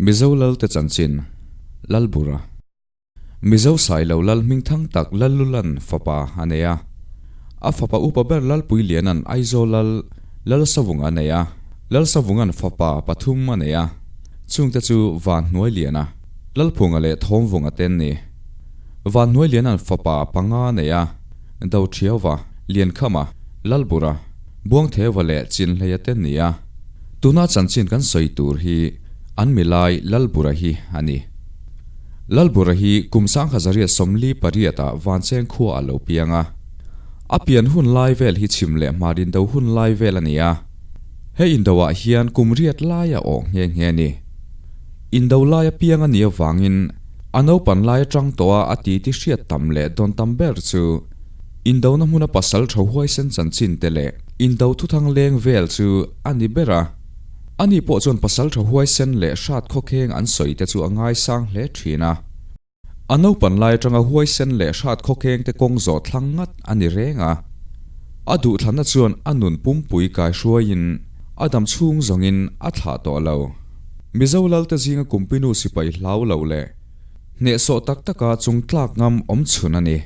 Mizo Lal te chanchin, Lalbura. Mizo Sailo Lal hmingthang tak Lallulan fapa a nei a. A fapa upa ber Lalpuilianan Aizawl Lal Lalsavunga a nei a. Lalsavunga'n fapa pathum a nei a. Chungte chu Vanhnuailiana, Lalphunga leh Thawmvunga te an ni. Vanhnuailiana'n fapa panga a nei a, Doṭhiauva, Liankhama, Lalbura, Buangtheuva leh Chinhleia te an ni a. Tuna chanchin kan sawi tur hi an milai Lalbura hi a ni. Lalbura hi kum sanghazaria 48 ah Vancheng khua a lo piang a. A pian hun lai vel hi chhim leh hmar indo hun lai vel a ni a. He indo ah hian kum riat lai a awh nghe nghe a ni. Indo lai a piang a nih avangin a naupan lai atang tawh a a titi hriat tam leh dawn tam ber chu indona hmuna pasal tho huaisen chanchin te leh indo thuthang leng vel chu a ni ber a. Ani pawh chuan pasal tha huaisen leh hrat khawkheng an sawi te chu a ngaisang hle thin a. A naupan lai atanga huaisen leh hrat khawkheng te kawng zawh thlang ngat a ni reng a. A duhthlanna chuan a nun pumpui kaihruaiin a dam chhung zawngin a thlah tawh lo. Mizo Lalte zinga kumpinu sipai hlau lo leh hnehsawh tak taka chung tlak ngam awm chhun a ni.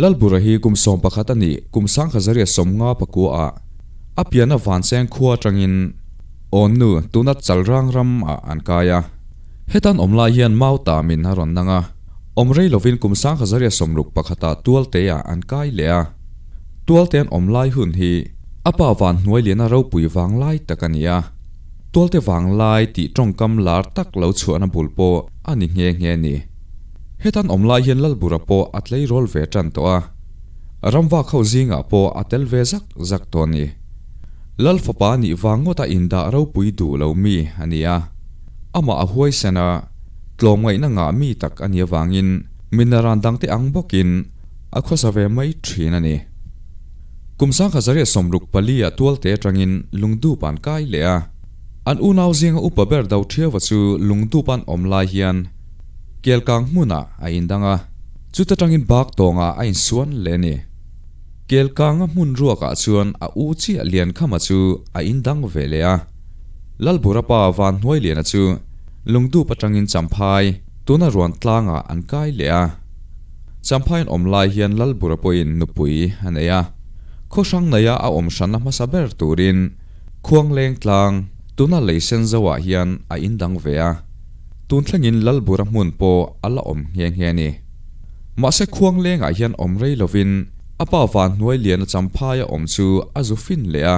Lalbura hi kum 11 a nih kum 1959 ah a pianna Vancheng khua atangin Awnnu tuna Chalrang ram ah an kai a. Hetan awm lai hian mau tamin a rawn nang a, awm rei lovin kum 1961 ah Tualte ah an kai leh a. Tualte an awm lai hun hi a pa Vanhnuailiana ropui vang lai tak a ni a. Tualte vang lai tih tawngkam lar tak lo chhuahna bul pawh a ni nghe nghe a ni. Hetan awm lai hian Lalbura pawh a tleirawl ve tan tawh a, ramvak ho zingah pawh a tel ve zak zak tawh a ni. Lal fapa nih vang ngawta indah ropui duh lo mi a ni a, amah a huaisen a, tlawmngaihna ngah mi tak a nih avangin minaran dangte ang bawkin a khawsa ve mai thin a ni. Kum 1964 ah Tualte atangin Lungdup an kai leh a, an unau zinga upa ber Dothiauva chu Lungdup an awm lai hian Kelkang hmunah a indang a, chuta tangin bak tawngah a insuan leh a ni. Kelkanga hmun ruakah chuan a u chiah Liankhama chu a indang ve leh a. Lalburapa Vanhnuailiana chu Lungdup atangin Champhai, tuna ruan tlangah an kai leh a. Champhai an awm lai hian Lalbura pawhin nupui a nei a. Khaw hrang neia a awm hranna hmasa ber turin Khuangleng tlang, tuna Leisen zoah hian a indang ve a. Tun thlengin Lalbura hmun pawh a la awm nghe nghe a ni. Mahse Khuanglengah hian awm rei lovin a pa Vanhnuai liana Champhaia awm chu a zu fin leh a.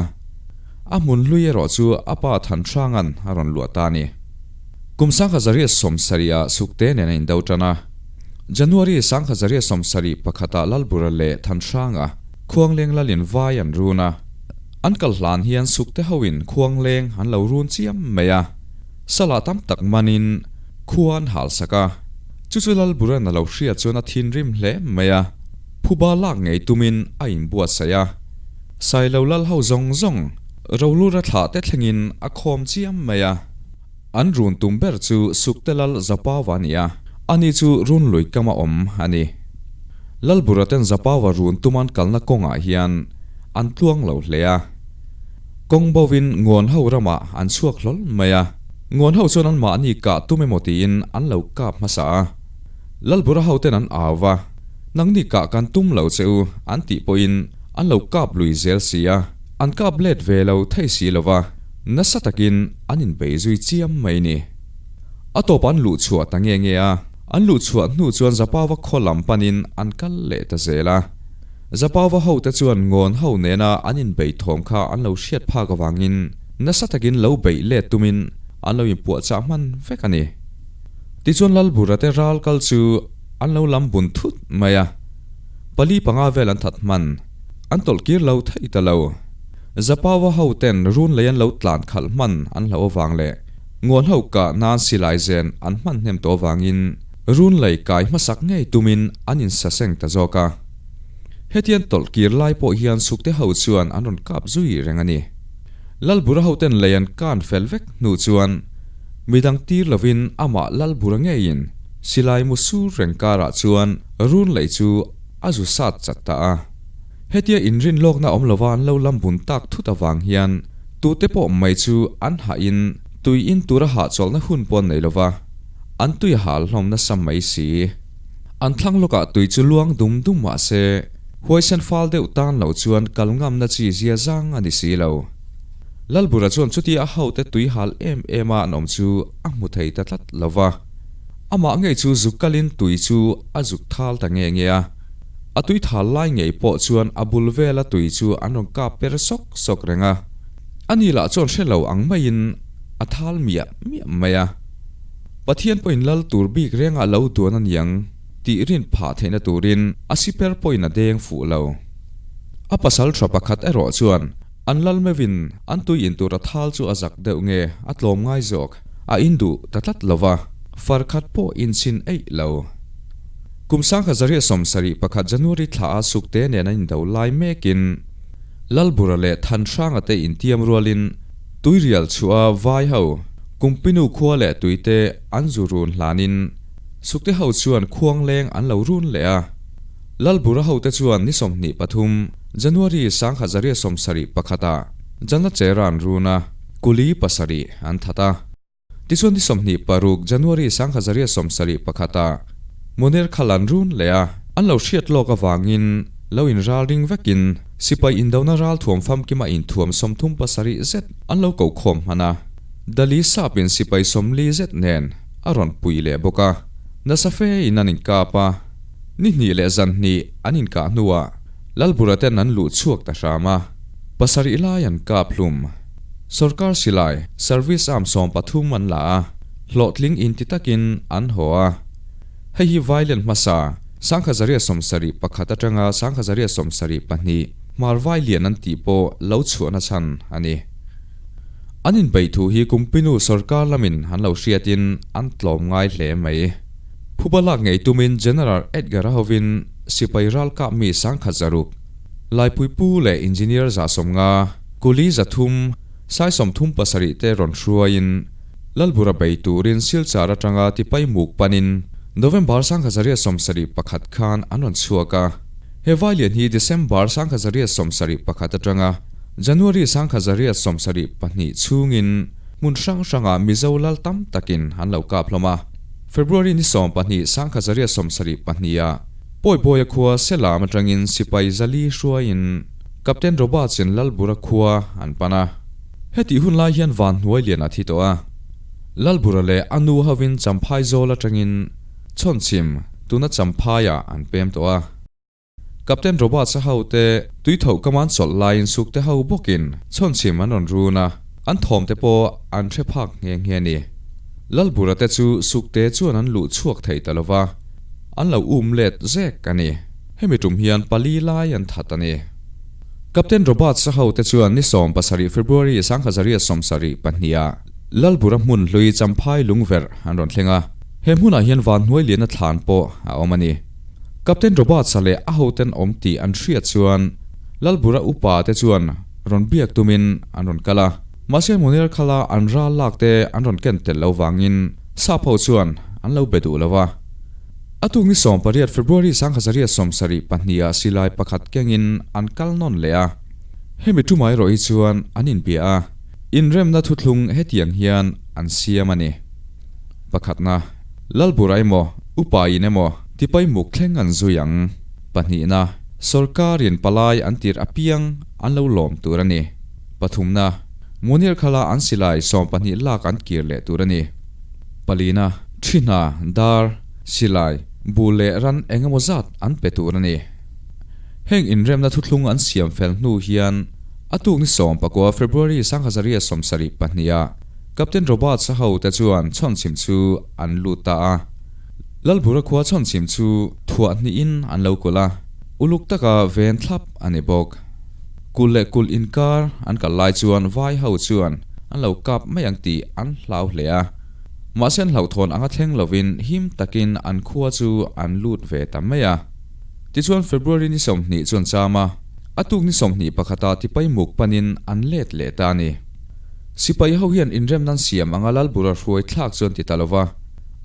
A hmun hlui erawh chu a pa Thanhranga'n a rawn luah ta a ni. Kum 1970 ah Sukte nen a indo tan a. January 1971 ah Lalbura leh Thanhranga Khuangleng lalin vai an run a. An kal hlan hian Sukte hoin Khuangleng an lo run chiam mai a. Salah tam tak manin khua an hal sak a, chu chu Lalburan a lo hriat chuan a thinrim hle mai a, phuba lak ngei tumin a inbuatsaih a. Sailo lal ho zawng zawng Rolura thlah te thlengin a khawm chiam mai a. An run tum ber chu Sukte lal Zapawa a ni a, ani chu run lui kama awm a ni. Lalbura ten Zapawa run tum an kalna kawngah hian an tluang lo hle a. Kawng bovin Ngawn ho ramah an chhuak hlawl mai a, Ngawn ho chuan anmahni kah tum emaw tiin an lo kap hmasa a. Lalbura hoten an au va, Nangni kah kan tum lo che u an tih pawhin an lo kap lui zel si a, an kap let ve lo thei si lo va, nasa takin an inbei zui chiam mai ni. A tawp an luh chhuah ta nge nge a, an luh chhuah hnu chuan Zapava khaw lam panin an kal leh ta zel a. Zapauva hote chuan ngawn ho nena an inbeih thawm kha an lo hriat phak avangin nasa takin lo beih let tumin an lo inpuahchah hman vek a ni. Tichuan Lalbura te ral kal chu an lo lam bun thut mai a, pali panga vel an that hman, an tawlh kir lo thei ta lo. Zapauva hoten run lei an lo tlan khalh hman an hlauh avang leh ngawn ho kah nan silai zen an hman hnem tawh avangin run lei kai hmasak ngei tumin an insaseng ta zawk a. Hetian tawlh kir lai pawh hian Sukte ho chuan an rawn kap zui reng a ni. Lalbura hoten lei an kan fel vek hnu chuan midang tir lovin amah Lalbura ngeiin silai mu sur reng karah chuan run lei chu a zu sat chat ta a. Hetia inrin lawkna awm lova an lo lam bun tak thut avang hian tute pawh mai chu an hahin. Tui in tura hahchawlhna hun pawh an nei lo va, an tui a hal hlawm nasa mai si. An thlang lawkah tui chu luang dum dum mah se, huaisen fal deuh tan lo chuan kal ngamna chi zia zang a ni si lo. Lalbura chuan chutia a hote tui hal em em a an awm chu a hmu thei ta tlat lo va. Amah ngei chu zuk kalin tui chu a zuk thal ta nge nge a. A tui thal lai ngei pawh chuan a bul vela tui chu an rawn kap per sawk sawk reng a. Ani lah chuan hre lo ang maiin a thal miah miah mai a. Pathian pawhin lal tur bik rengah lo duan a niang tih rin phah theihna turin a siper pawhin a deng fuh lo. A pasal tha pakhat erawh chuan an lal meuhin an tui in tur a thal chu a zak deuh nge a tlawm ngai zawk a in duh ta tlat lo va, far khat pawh inchhin eih lo. Kum 1771 January thla a Sukte nen an indo lai mekin Lalbura leh Thanhranga te intiam rualin Tuirial chhuah a vai ho Kumpinu khua leh tuite an zu run hlanin Sukte ho chuan khuangleng an lo run leh a. Lalbura hote chuan ni 23 January 1771 ah Jalna Chera an run a, Kuli pasarih an that a. Tichuan ni 26 January 1771 ah Moner khal an run leh a, an lo hriat lawk avangin lo inral ring vekin sipai indona ral thuam famkima inthuam 37 zet an lo ko khawm hman a. Dali sapin sipai 40 zet nen a rawn pui leh bawk a, nasa fe in an inkap a. Ni hnih leh zan hnih an inkah hnuah Lalbura ten an luh chhuak ta hram a, pasarih lai an kap hlum. Sorkar silai, service arm 13 an la a, hlawhtling inti takin an haw a. Hei hi Vailen hmasa, 1771 atanga 1772 hmar Vailian an tih pawh lo chhuahna chhan a ni. An inbeih thu hi Kumpinu sorkar lamin an lo hriatin an tlawm ngai hle mai. Phuba lak ngei tumin General Edgar-a hovin sipai ralkap mi 1600, Laipui pu leh Engineer 150, Kuli 300, Sai 37 te rawn hruaiin Lalbura bei turin Silchar atanga tipai muk panin November 1771 khan an rawn chhuak a. He Vailian hi December 1771 atanga January 1772 chhungin hmun hrang hrangah Mizo lal tam takin an lo kap hlawm a. February ni 12 1772 ah Pawibawia khua Selam atangin sipai 400 hruaiin Captain Roberts-in Lalbura khua an pan a. Hetih hun lai hian van hnuai lian a thi tawh a. Lalbura leh a nu hovin Champhai zawl atangin Chhawnchhim tuna Champhaiah an pem tawh a. Captain Roberts-a hote tuithoh ka man chawlh laiin sukte ho bawkin Chhawnchhim an rawn run a, an thawmte pawh an hre phak nghe nghe a ni. Lalbura te chu sukte chuan an luh chhuak thei ta lova, an lo um let zek a ni. Hemi tum hian pali lai an that a ni. Captain Roberts-a hote chuan ni 17 February 1772 ah Lalbura hmun hlui Champhai lungverh an rawn thleng a, he hmunah hian van hnuai liana thlan pawh a awm a ni. Captain Roberts-a leh a hoten awm tih an hriat chuan Lalbura upa te chuan rawn biak tumin an rawn kal a, mahse Munir khala an ral lak te an rawn ken tel lo vangin sap ho chuan an lo be duh lo va. A tuk ni 18 February 1772 ah silai pakhat kengin an kal nawn leh a, hemi tumah erawh hi chuan an inbia a, inremna thuthlung hetiang hian an siam a ni. Pakhatna, Lalbura emaw, upa in emaw tipai muk thleng an zui ang. Pahnihna, Sorkarin palai an tirh apiang an lo lawm tur a ni. Pathumna, Munir khala an silai 12 lak an kir leh tur a ni. Palina, Thi hna, dar, silai, bu leh ran eng emaw zat an pe tur a ni. Heng inremna thuthlung an siam fel hnu hian a tuk ni 19 February 1772 ah Captain Roberts-a hote chuan Chhawnchhim chu an lut ta a. Lalbura khua Chhawnchhim chu thuah hnihin an lo kulh a, uluk taka ven thlap a ni bawk. Kulh leh kulh inkar an kal lai chuan vai ho chuan an lo kap mai ang tih an hlau hle a. Mahse an hlauhthawn anga thleng lovin him takin an khua chu an lut ve ta mai a. Tichuan February ni 20 chuan cham a, a tuk ni 21 ah tipai muk panin an let leh ta a ni. Sipai ho hian inremna an siam anga Lalbura hruai thlak chuan ti ta lova,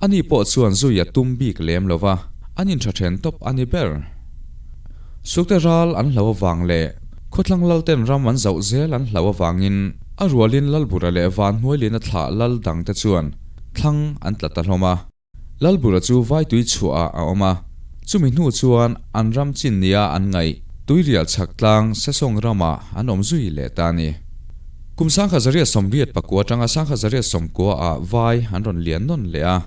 ani pawh chuan zui a tum bik lem lova, an intha then tawp a ni ber. Sukte ral an hlau avang leh khawthlang Lalten ram an zauh zel an hlau avangin. A rualin Lalbura leh Vanhnuailiana thlah lal dangte chuan thlang an tla ta hlawm a. Lalbura chu Vaitui chhuahah a awm a, chumi hnu chuan an ram chin nia an ngaih Tuirial chhak tlang Sesawng ramah an awm zui leh ta a ni. Kum 1889 atanga 1890 ah vai an rawn lian nawn leh a.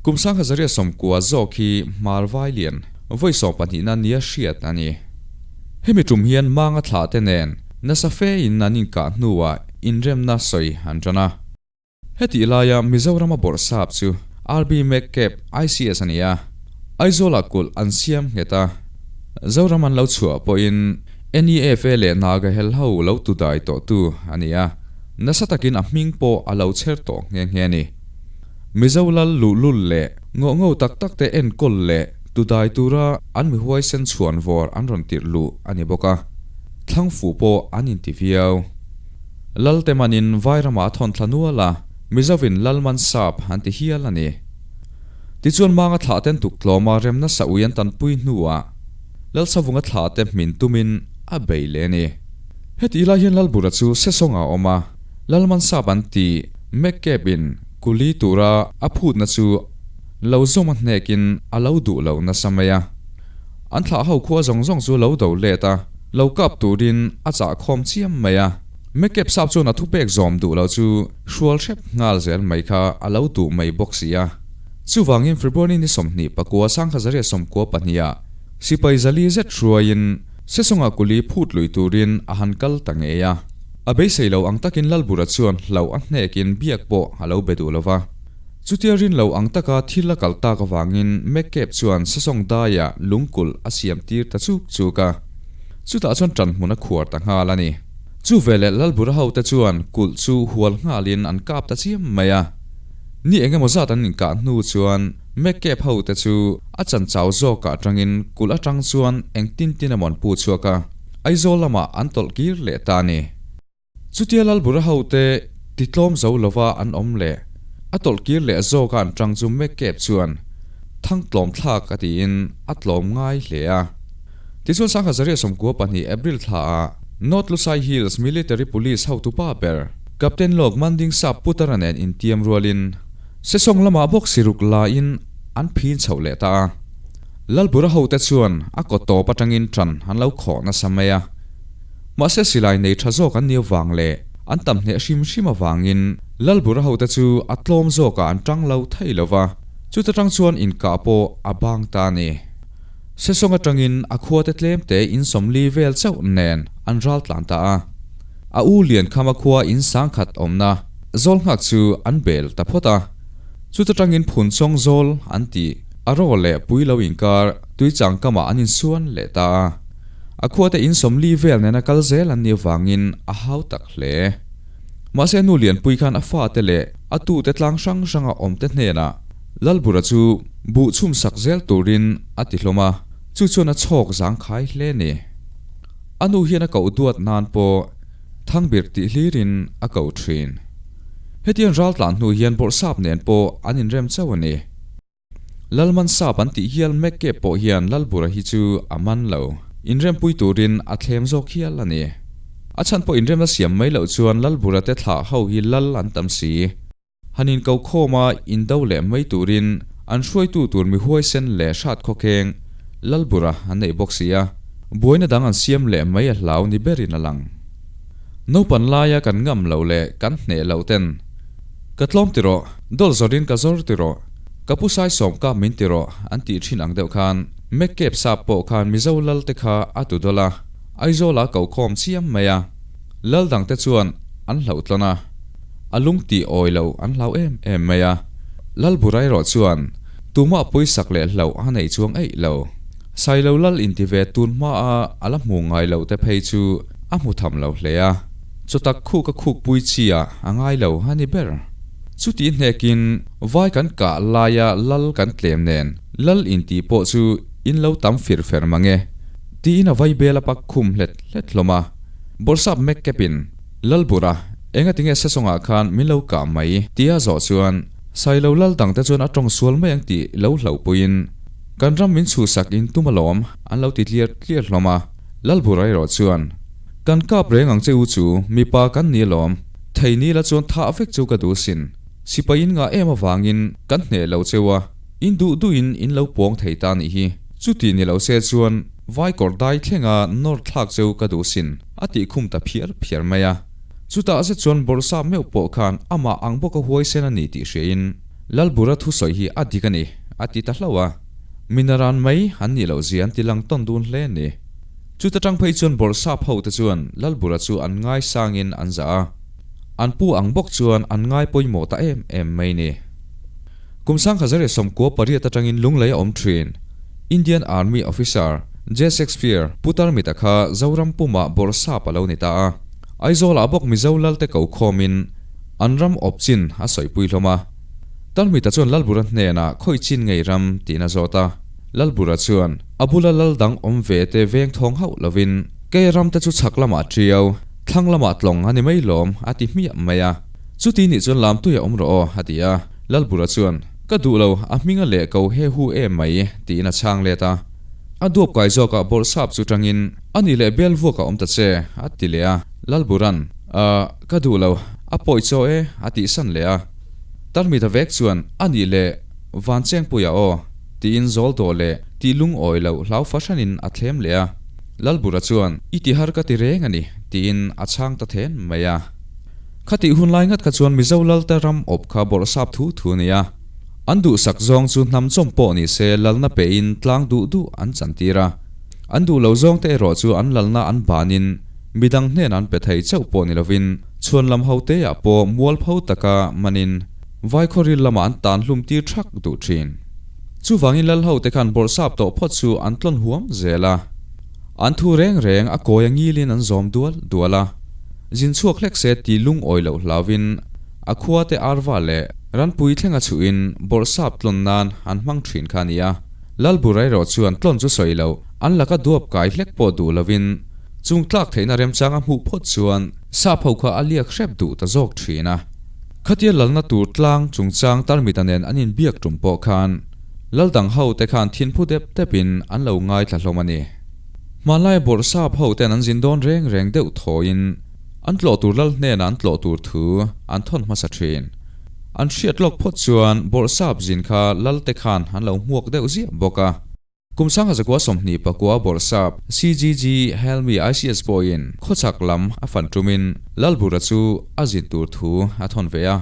Kum 1890 zawk hi Hmar vai lian vawi sawmpahnihna nia hriat a ni. Hemi tum hian Manga thlah te nen nasa fe in an inkah hnuah inremna sawi an tan a. Hetih laia Mizorama bawrhsap chu RB Mekep ICS a ni a, Aizawlah kulh an siam nghet a. Zoram an lo chhuah pawhin NEFA leh Naga hel ho lo tu dai tawhtu a ni a, nasa takin a hming pawh a lo chher tawh nghe nghe a ni. Mizo lal luhlul leh ngawh ngo tak tak te enkawl leh tu dai tura an mi huaisen chhuan vawr an rawn tirh luh a ni bawk a, thlang fuh pawh an inti viau. Lalte manin Vairamah a thawn thla nual a, Mizovin Lalman Sap an ti hial a ni. Tichuan Manga thlah ten tuk tlawma remna saui an tanpui hnuah Lalsavunga thlah te hmin tumin a bei leh a ni. Heti lai hian Lalbura chu Sesawngah a awm a, Lalman Sap an ti Mekep in kuli tura a phutna chu lo zawm a hnekin a lo duh lo nasa mai a. An thlah ho khua zawng zawng chu lo do let a, lo kap turin a chah khawm chiam mai a. Mekep sap chuan a thupek zawm duh lo chu hrual hrep nghal zel mai kha a lo duh mai bawk si a. Chuvangin February ni 24 1992 ah sipai zali zet hruaiin Sesawngah kuli phut lui turin a han kal ta ngei a. A beisei lo ang takin Lalbura chuan hlauh a hnekin biak pawh a lo be duh lo va. Chutia rin lo ang taka thil a kal tak avangin Mekep chuan Sesawng daiah lungkulh a siam tir ta chuk chuk a. Chutah chuan ṭanhmun a khuar ta nghal a ni. Chu veleh Lalbura hote chuan kulh chu hual nghalin an kap ta chiam mai a. Ni eng emaw zat an inkah hnu chuan Mekep hote chu a chan chau zawkah atangin kulh atang chuan engtin tin emaw an pu chhuak a, Aizawl lamah an tawlh kir leh ta a ni. Chutia Lalbura hote titlawm zo lova an awm leh a tawlh kir leh zawka an tang chu Mekep chuan thang tlawm thlak a tiin a tlawm ngai hle a. Tichuan 1992 April thlaah North Lusai Hills Military Police hotupa ber Captain Lawk Manding Sap Putara nen intiam rualin Sesawng lamah bawk siruk lain an phin chhoh leh ta a. Lalbura hote chuan a kaw tawp atangin tan an lo khawh nasa mai a. Mahse silai nei tha zawk an ni avang leh an tam hneh hrim hrim avangin Lalbura hote chu a tlawm zawkah an tang lo thei lo va, chuta tang chuan inkah pawh a bang ta a ni. Sesawng atangin a khuate tlemte in sawmli vel chauh nen an ral tlan ta a. A u Liankhama khua in sangkhat awmna zawl nghak chu an bel ta phawt a. Chuta tangin Phunchawng zawl an tih a raw leh pui lo inkar tuichang kamah an insuan leh ta a. A khuate in sawmli vel nena kal zel an nih avangin a hau tak hle. Mahse nu Lianpui khan a fate leh a tute tlang hrang hranga awmte hnenah Lalbura chu buh chhum sak zel turin a ti hlawm a, chu chuan a chhawk zangkhai hle ni. A nu hian a koh duat nan pawh Thangbir tih hlirin a koh thin. Hetiang ral tlan hnu hian Bawrhsap nen pawh an inrem chauh a ni. Lalman sap an tih hial Mekep pawh hian Lalbura hi chu a man lo. Inrempui turin a thlem zawk hial a ni. A chhan pawh inremna siam mai loh chuan Lalbura te thlah ho hi lal an tam si. Han inko khawma indo leh mai turin an hruaitu tur mi huaisen leh hrat khawkheng Lalbura an neih bawk si a, buaina dang an siam leh mai a hlau ni berin a lang. Naupan laia kan ngam loh leh kan hneh loh ten, Ka tlawm ti rawh, dawlh zawrin ka zawr ti rawh, ka pu saisawm kap min ti rawh an tih thin ang deuh khan Mekep sap pawh khan Mizo lal te kha a tu dawlh a, Aizawlah a kokhawm chiam mai a, lal dangte chuan an hlauhtlawn a. A lung tih awi lo an hlau em em mai a. Lalbura erawh chuan tumah pawisak leh hlauh a neih chuang eih lo. Sailo lal inti ve tun hma a a la hmu ngai lo te phei chu a hmu tham lo hle a. Chawtak khuk a khuk pui chi ah a ngai lo a ni ber. Chuti hnekin vai kan kah laia lal kan tlem nen lal inti pawh chu in lo tam fir fer mang e tiin a vai bel a pak khum hlet hlet hlawm a. Bawrhsap mek kepin Lalbura, engatinge Sesawngah khan min lo kah mai? tia zawh chuan Sailo lal dangte chuan a tawng sual mai ang tih lo hlauhpuiin kan ram min chhuhsak in tum alawm an lo ti tliar tliar hlawm a. Lalbura erawh chuan, Kan kap reng ang che u chu mipa kan ni alawm. thei ni la chuan thah vek chu ka duh sin. Sipai in ngah em avangin kan hneh lo cheu a, in duh duhin in lo pawng thei ta nih hi. Chuti ni lo se chuan vai kawr dai thlenga nawr thlak cheu ka duh sin, a tih khum ta phiar phiar mai a. Chutah zet chuan Bawrhsap meuh pawh khan amah ang bawka huaisen a ni tih hriain Lalbura thusawi hi a dik a ni, a ti ta hlauh a. Minaran mai an nih loh zia an ti lang tawn dun hle a ni. Chuta tang phei chuan Bawrhsap ho te chuan Lalbura chu an ngaisangin an zah a, an pu ang bawk chuan an ngai pawimawh ta em em mai ni. Kum 1998 atangin Lunglei a awm thin. Indian Army Officer J Shakespeare Pu Tarmita kha Zoram pumah Bawrhsap a lo ni ta a. Aizawlah bawk Mizo Lalte ko khawmin an ram awp chin a sawipui hlawm a. Tarmita chuan Lalbura hnenah khawi chin ngei ram tiin a zawt a. Lalbura chuan a bula lal dang awm ve te veng thawng hauh lovin Kei ram te chu chhak lamah ṭiau, thlang lamah tlawng a ni mai lawm a ti hmiah mai a. Chuti nih chuan lamtui a awm rawh aw a ti a. Lalbura chuan Ka duh lo, a hming a leh ko he hu em mai tiin a chhang let a. A duap kai zawkah bawrhsap chu tangin a nih leh bel vuak a awm ta che a ti leh a. Lalburan, Ahh, ka duh lo, a pawi chaw e a tih san leh a. Tarmita vek chuan a nih leh Vanchengpuia aw tiin zawl dawh leh tih lungawi loh hlau fahranin a thlem leh a. Lalbura chuan I ti har ka ti reng a ni tiin a chhang ta then mai a. Khatih hun lai ngat kha chuan Mizo Lalte ram awp kha bawrhsap thu thu a ni a. An duhsak zawng chu hnam chawm pawh ni se lalna pehin tlang duh duh an chantir a. An duh lo zawngte erawh chu an lalna an banin midang hnenah an pe thei chauh pawh ni lovin chhuan lam hoteah pawh mualpho taka manin Vaikhawril lamah an tan hlum tir thak duh thin. Chuvangin lal hote khan bawrhsap tawh phawt chu an tlawn huam zel a. An thu reng reng a kawi a ngilin an zawm dual dual a. Zin chhuak hlek se ti lungawi loh hlauhin a khua te arva leh ranpui thlenga chhuhin bawrhsap tlawn nan an hmang thin kha a ni a. Lalbura erawh chuan tlawn chu sawi loh, an laka duap kai hlek pawh duh lovin chung tlak theihna remchang a hmuh phawt chuan sap ho kha a liak hrep duh ta zawk thin a. Khatia lalna tur tlang chungchang Tarmita nen an inbiak tum pawh khan Laldang ho te khan thinphu dep depin an lo ngaithla hlawm a ni. Hmanlai bawrhsap ho ten an zin dawn reng reng deuh thawiin an tlawh tur lal hnenah an tlawh tur thu an thawn hmasa thin. An hriat lawk phawt chuan bawrhsap zin kha lal te khan an lo hmuak deuh ziah bawk a. Kum 1929 bawrhsap CGG Helmi ICS pawhin khawchhak lam a fan tumin Lalbura chu a zin tur thu a thawn ve a.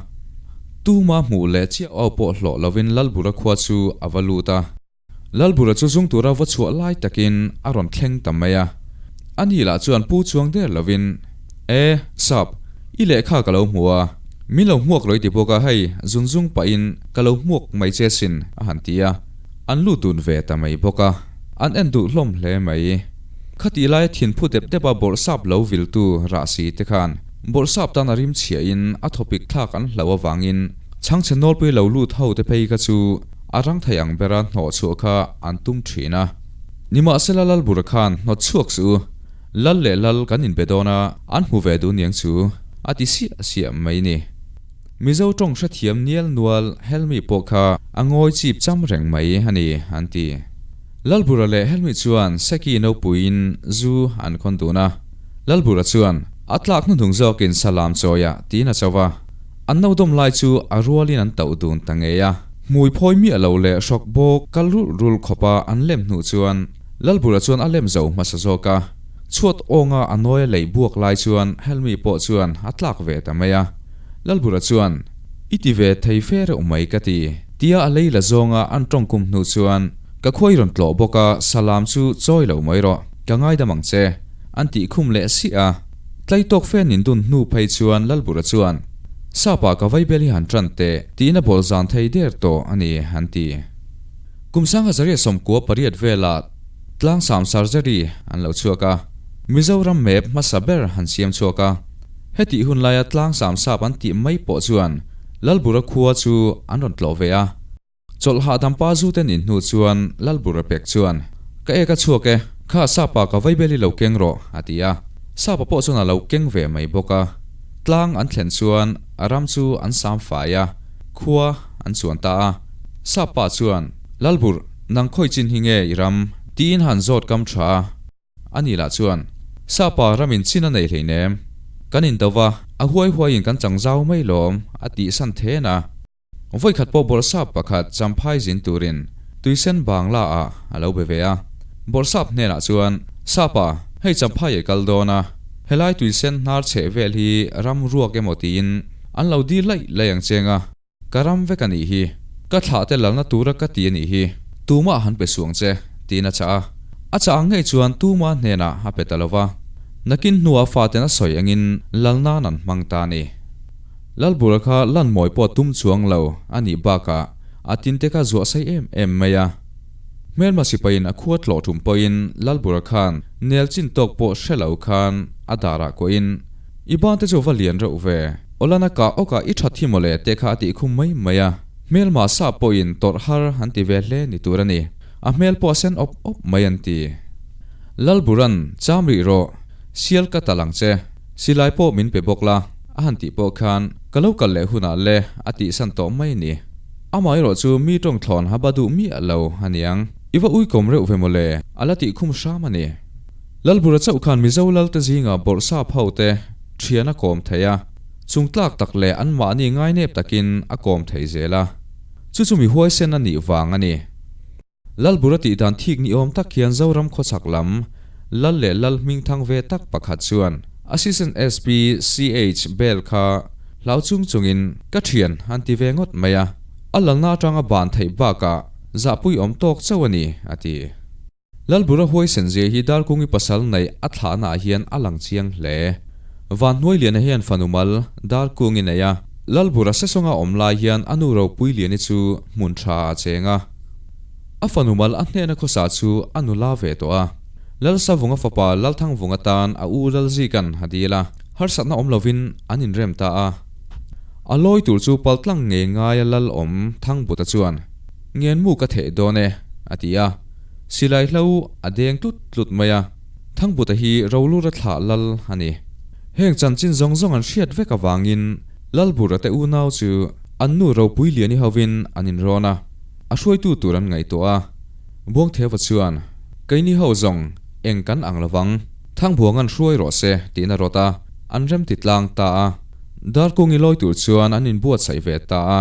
Tuma hmuh leh chiah au pawh hlawh lovin Lalbura khua chu a va lut a. Lalbura chu zung tura va chhuah lai takin a rawn thleng ta mai a. Ani lah chuan pu chuang der lovin, E, sap, i lehkha ka lo hmu a, min lo hmuak lo i ti bawk a hei, zun zung pahin ka lo hmuak mai che sin, a han ti a. An lut dun ve ta mai bawk a, an en duh hlawm hle mai. Khatih laia thinphu dep depa bawrhsap lo viltu Rahsi te khan bawrhsap tan a rim chhiahin a thawpik thlak an hlauh avangin chhangchhe nawlpui lo lut ho te phei kha chu a rang thei ang bera hnawh chhuah kha an tum thin a. Nimahsela Lalbura khan hnawt chhuak suh u, Lal leh Lal kan inbe dawn a, an hmu ve duh niang chu, a ti siah siah mai ni. Mizo tawng hrethiam nial nual Helmi pawh kha a ngawi chip cham reng mai a ni, an ti. Lalbura leh Helmi chuan Seki nopuiin zu an khawn dun a. Lalbura chuan, A tlak hnuhnung zawkin salam chawiah tiin a cho va. An no dawm lai chu a rualin an tauh dun ta ngei a. Hmui phawi miah lo leh hrawk bawk kal rulh rulh khawpa an lem hnuh chuan Lalbura chuan a lem zo hmasa zawk a. Chhuat awnga a nawi a leih buak lai chuan Helmi pawh chuan a tlak ve ta mai a. Lalbura chuan, I ti ve thei fe reuh mai ka ti. Tia a lei la zawnga an tawngkum hnu chuan, Ka khuai rawn tlawh bawk a, salam chu chawi lo mai rawh, ka ngaidam ang che, an tih khum leh siah a. Tlai tawk fe nin dun hnu phei chuan Lalbura chuan, Sapa ka vaibel hi han tan teh, tiin a bawl zan thei der tawh a ni, an ti. Kum 1998 velah Tlangsam Surgery an lo chhuak a, Mizoram map hmasa ber han siam chhuak a. Hetih hun laia Tlangsam sap an tih mai pawh chuan Lalbura khua chu an rawn tlawh ve a. Chawlh hahdam pa zu te nin hnu chuan Lalbura pek chuan, Ka ek a chhuak e, kha sapa ka vaibel hi lo keng rawh, a ti a. Sapa pawh chuan a lo keng ve mai bawk a. Tlang an thlen chuan a ram chu an sam fai a, khua an chuan ta a. Sapa chuan, Lalbur, nang khawi chin hi nge i ram? tiin han zawt kam tha a. Ani lah chuan, Sapa ramin chin a nei hleinem. Kan in do va, A huai huaiin kan chang zau mai lawm, a tih san then a. Vawikhat pawh Bawrhsap pakhat Champhai zin turin Tuisen Bangla ah a lo be ve a. Bawrhsap hnenah chuan, Sapa, hei Champhai i kal dawn a, helai Tuisen hnar chheh vel hi ram ruak emaw tiin an lo dil laih laih ang cheng a, ka ram vek a nih hi, ka thlah te lalna tura ka ti a nih hi, tumah han pe suang che, tiin a chah a. A chah ang ngei chuan tuma hnenah a pe ta lo va, nakin hnua faten a sawi angin lal nan an hmang ta a ni. Lalbura kha lan mawi pawh tum chuang lo a nih bakah a tinte kha zuah sei em em mai a. Hmelma sipaiin a khua tlawh tum pawhin Lalbura khan nel chin tawk pawh hre lo khan a darah kuahin, I bante chu va lian reuh ve, Awlana kah awkah i that hi mawle te kha a tih khum mai mai a. Hmelma sa pawhin tawrh har an ti ve hle ni tur a ni. A hmel pawh a sen awp awp mai an ti. Lalburan, Cham rih rawh, sial ka tal ang che. Silai pawh min pe bawk la, a han tih pawh khan ka lo kal leh hunah le a tihsan tawh mai ni. Amaherawh chu mi tawng thlawn ha ba duh miah lo a niang. I va uikawm reuh ve mawle, a la tih khum hram a ni. Lalbura chauh khan Mizo lalte zinga bawrhsap ho te thian a kawm thei a, chung tlak tak leh anmahni ngainep takin a kawm thei zel a. Chu chu mi huaisen a nih vang a ni. Lalbura tih dan thik ni awm tak hian Zoram khawchhak lam Lal leh Lal hmingthang ve tak pakhat chuan Assistant SP CH Bell kha hlau chung chungin ka thian an ti ve ngawt mai a, a lalna atanga ban theih bakah zahpui awm tawk chauh a ni, a ti. Lalbura huaisen zia hi Darkungi pasal neih a thlahnaah hian a lang chiang hle. Vanhnuailiana hian fanu mal Darkungi nei a, Lalbura Sesawnga awm lai hian a nu Ropuiliani chu hmun tha a cheng a. A fanu mal a hnehna khawsa chu a nula ve tawh a. Lalsavunga fapa Lalthangvunga tan a u Lalzikan a dil a, harsatna awm lovin an inrem ta a. A lawi tur chu paltlang ngei ngaia lal awm Thangbuta chuan, Ngenmu ka theh dawn e, a ti a. Silai hlo a deng tlut tlut mai a. Thangbuta hi Rolura thlah lal a ni. Heng chanchin zawng zawng an hriat vek avangin Lalbura te unau chu an nu Ropuiliani hovin an inrawn a. A hruaitu tur an ngaihtuah a, Buangtheuva chuan, Keini ho zawng eng kan ang lovang, Thangbuang an hruai rawh se, tiin a rawt a, an remti tlang ta a. Darkungi lawi tur chuan an inbuatsaih ve ta a,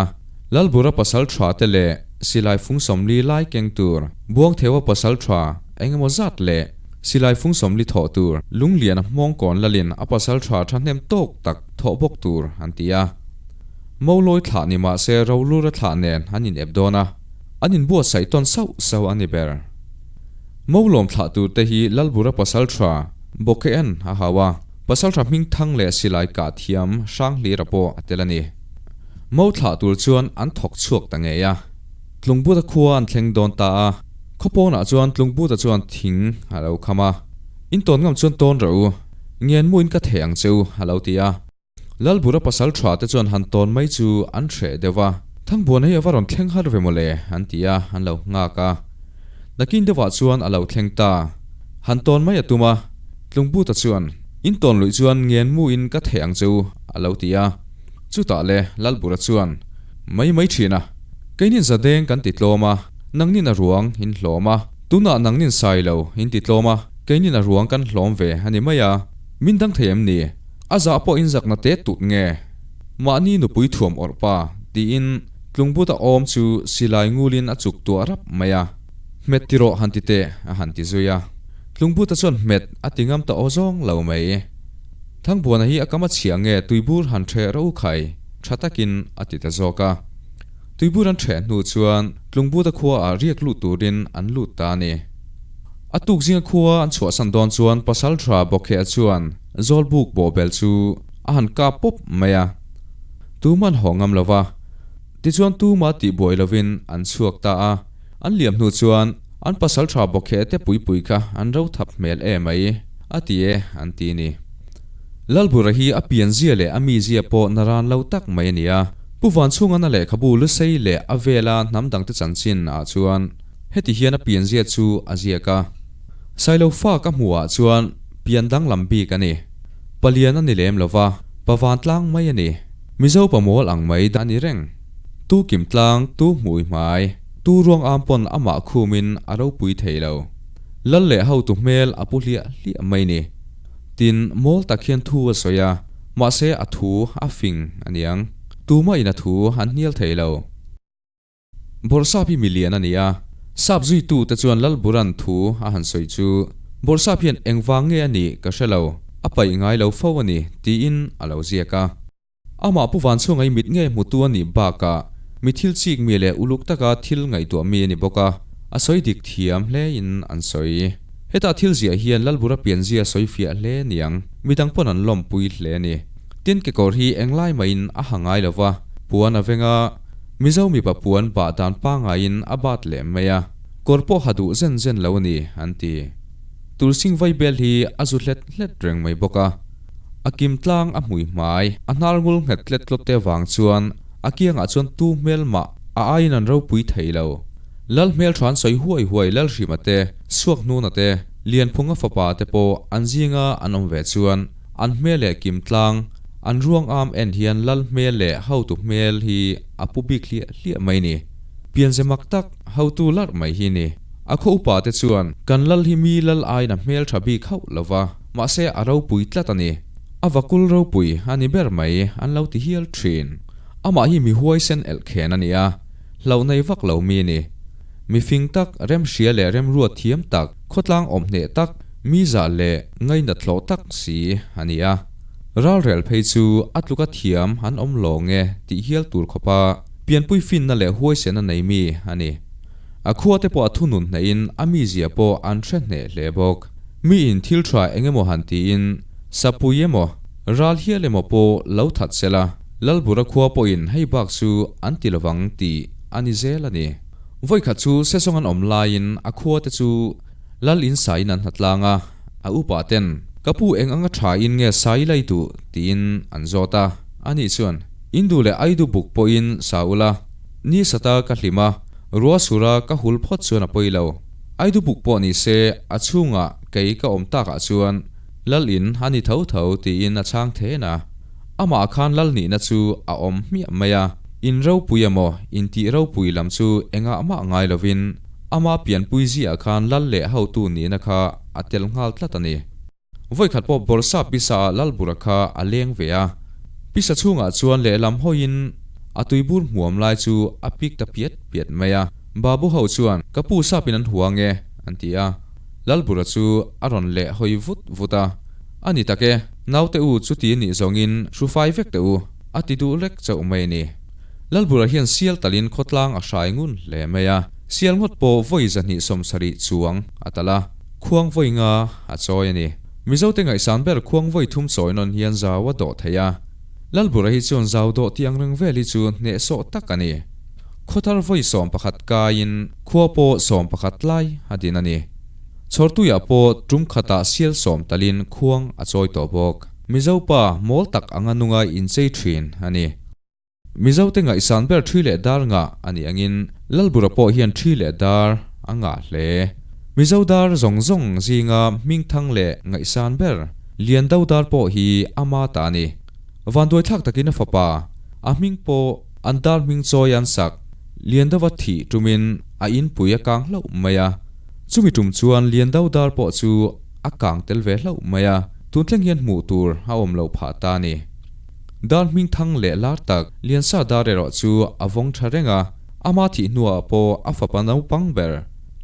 Lalbura pasal tha te leh silai fung 40 lai keng tur, Buangtheuva pasal tha eng emaw zat leh silai fung 40 thawh tur, Lungliana hmawngkawn lalin a pasal tha thahnem tawk tak thawh bawk tur an ti a. Molawi thlah ni mah se Rolura thlah nen an inep dawn a, an inbuatsaih tawn sauh sauh a ni ber. Molawm thlah tur te hi Lalbura pasal tha Bawkhean a hau a, pasal tha hming thang leh silai kah thiam Hranghlira pawh a tel a ni. Mo thlah tur chuan an thawk chhuak ta ngei a. Tlungbuta khua an thleng dawn ta a, khaw pawnah chuan Tlungbuta chuan thing a lo kham a, In tawn ngam chuan tawn rawh u, ngenmuin ka theh ang che u a lo ti a. Lalbura pasal tha te chuan han tawn mai chu an hreh deuh a, Thangbuana hi a va rawn thleng har ve mawle an ti a, an lo nghak a. Nakin deuhah chuan a lo thleng ta. Han tawn mai a tum a, Tlungbuta chuan, In tawn luih chuan ngen mu in ka theh ang che u a lo ti a. Chutah le Lalbura chuan, Mai mai thin a, keinin zadeng kan ti tlawm a, nangnin a ruang in hlawm a, tunah nangnin sai lo in ti tlawm a, keinin a ruang kan hlawm ve a ni mai a, min dang thei em ni? A zah pawh in zakna te tut nge? Mahni nupui thuam awrh pa, tiin Tlungbuta awm chu silai ngulin a chuk tuah rap mai a. Hmet ti rawh han ti teh, a han ti zui a. Tlungbuta chuan hmet a ti ngam ta aw zawng lo mai. Thangbuana hi a kam a chhia nge tuibur han ṭheh ro khai, ṭha takin a ti ta zawk a. Tuibur an ṭheh hnu chuan Tlungbuta khuaah riak lut turin an lut ta a ni. A tuk zinga khua an chhuahsan dawn chuan Pasalṭha Bawkheha chuan Zawlbuk bawhbel chu a han kap pawp mai a, tuman haw ngam lo va, tichuan tuma tih buai lovin an chhuak ta a, an liam hnu chuan an pasal tha bawkhe te pui pui kha an ro thap hmel e mai a ti e an ti ni. Lalbura hi a pianzia leh a mizia pawh naran lo tak mai a ni a, Pu Vanchhungan a lehkhabu Lusei leh a vela hnam dangte chanchin ah chuan heti hian a pianzia chu a ziak a. Sailo fa ka hmuh ah chuan pian danglam bik a ni. Palian a ni lem lo va, pa vantlang mai a ni. Mizo pa mawl ang mai a ni reng. Tu kim tlang, tu hmui hmai, tu ruang am pawn amah khumin a ropui thei lo. Lal leh hotu hmel a pu hliah hliah mai ni. Tin, mawl tak hian thu a sawi a. Mahse a thu a fing a niang. Tumah in a thu an hnial thei lo. Bawrhsap hi milian a ni a, sap zuitu te chuan Lalburan thu a han sawi chu, Bawrhsap hian engvang nge a nih ka hre lo, a paih ngai lo fo a ni, tiin a lo ziak a. Amah Pu Vanchhunga i mit ngei hmutu a nih bakah mi thil chik mi leh uluk taka thil ngaihtuah mi a ni bawk a, a sawi dik thiam hlein an sawi. Heta thil ziah hian Lalbura pianzia sawi fiah hle niang, midang pawn an lawmpui hle a ni. Tin kekawr hi englai mahin a ha ngai lo va, puan a veng a, Mizo mipa puan bah dan pangaiin a bat leh mai a, kawr pawh ha duh zen zen lo a ni, an ti. Tulsing vaibel hi a zu hlet hlet reng mai bawk a. A kim tlang a hmui hmai, a hnar ngul nghet tlet tlawt te vang chuan a kiangah chuan tu hmel mah a aiin an ropui thei lo. Lal hmel than sawi huai huai Lalhrima te, Suakhnuna te, Lianphunga fapa te pawh an zinga an awm ve chuan an hmel leh kim tlang, an ruang am en hian Lal hmel leh hotu hmel hi a pu bik hliah hliah mai ni. Pianze mak tak, hotu larh mai hi ni. A khaw upa te chuan kan Lal hi mi Lal aiin a hmel tha bik hauh lo va. Mahse a ropui tlat a ni. A vakul ropui a ni ber mai an lo ti hial thin. Amah hi mi huaisen elhkhen a ni a, hlauh nei vak lo mi a ni. Mi fing tak, remhria leh remruat thiam tak, khawtlang awm hneh tak, mi zah leh ngainat hlawh tak si a ni a. Ralrel phei chu a tluka thiam an awm lawng e tih hial tur khawpa pianpui finna leh huaisen a nei mi a ni. A khuate pawh a thunun hnehin a mizia pawh an hre hneh hle bawk. Mi in thil tha eng emaw han tiin, sapui emaw, ral hial emaw pawh lo that se la, Lalbura khua pawhin hei bak chu an ti lovang tih a ni zel a ni. Vawikhat chu Sesawng an awm laiin a khua te chu Lal in saiin an hnatlang a, a upa ten, Ka pu eng anga tha in nge sai lai duh? tiin an zawt a, ani chuan, In duh leh Aidu buk pawhin sa ula, ni sata ka hlim a, ruah sura ka hul phawt chuan a pawi lo. Aidu buk pawh ni se, a chhungah kei ka awm takah chuan Lal in a ni tho tho tiin a chhang then a. Amah khan Lal nihna chu a awm hmiah mai a, in ropui emaw intih ropui lam chu engah mah ngai lovin ama pianpui ziah khan Lal leh hotu nihna kha a tel nghal tlat a ni. Vawikhat pawh Bawrhsa pisa ah Lalbura kha a leng ve a. Pisa chhungah chuan lehlam hawiin a tuibur hmuam lai chu a pik ta piat piat mai a. Babu ho chuan, Ka pu sapin an hua nge? an ti a. Lalbura chu a rawn leh hawi vut vut a. A ni tak e, naute u chuti nih zawngin hrufai vek teh u, a ti duh lek chauh mai a ni. Lalbura hian sial talin khawtlang a hrai ngun hle mai a. Sial ngawt pawh vawi 270 chuang a tal a. Khuang vawi nga a chawi a ni. Mizote ngaihsan ber khuang vawi thum chawi nawn hian zau a dawh thei a. Lalbura hi chuan zau dawh tih ang reng vel hi chu hnehsawh tak a ni. Khawthar vawi 11 kaiin khua pawh 11 lai a din a ni. Chhawrtuiah pawh tum khatah sial sawm talin khuang a chawi tawh bawk. Mizo pa mawl tak anga nunga inchei thin a ni. Mizote ngaihsan ber thi leh dar ngah a nih angin Lalbura pawh hian thi leh dar a ngah hle. Mizo dar zawng zawng zinga hmingthang leh ngaihsan ber Liando dar pawh hi ama ta a ni. Vanduaithlak takin a fapa, a hming pawh an dar hming chawi an sak, Liandova thih tumin a inpui a kang hlauh mai a. Chumi tum chuan Liando dar pawh chu a kang tel ve hlauh mai a, tun thleng hian hmuh tur a awm lo phah ta a ni. Dar hmingthang leh lar tak Liansa dar erawh chu a vawng tha reng a, ama thih hnuah pawh a fapa naupang ber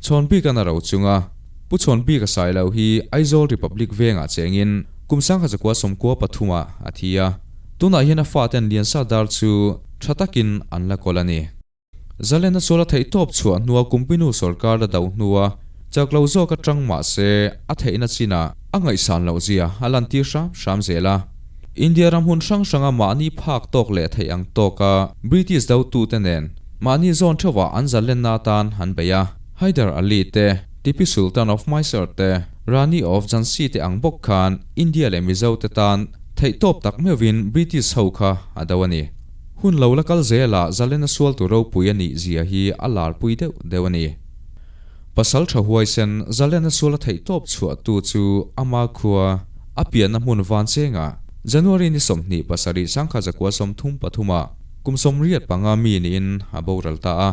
Chhawnbika'n a ro chung a. Pu Chhawnbika sai lo hi Aizawl Republic vengah chengin kum 1993 ah a thi a, tunah hian a faten Liansa dar chu tha takin an la kawl a ni. Zalena sual a theih tawp chhuah hnua Kumpinu sawrkar la do hnua chak lo zawk atang mah se a theihna chinah a ngaihsan loh zia a lantir hram hram zel a. India ram hun hrang hranga mahni phak tawk leh theih ang tawka British dotute nen mahni zawn theuhah an zalenna atan an bei a. Hyder Ali te, Tipi Sultan of Mysore te, Rani of Jhansi te ang bawk khan India leh Mizo te tan theihtawp tak meuhin British ho kha a do a ni. Hun lo la kal zelah Zalena sualtu ropui a nih zia hi a larpui deuh deuh a ni. Pasal tha huaisen Zalena sual a theih tawp chhuahtu chu ama khua, a pianna hmun Vanchengah, January ni 27 1933 ah kum 85 mi niin a boral ta a,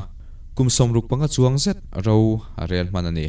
kum 65 chuang zet ro a rel hman a ni.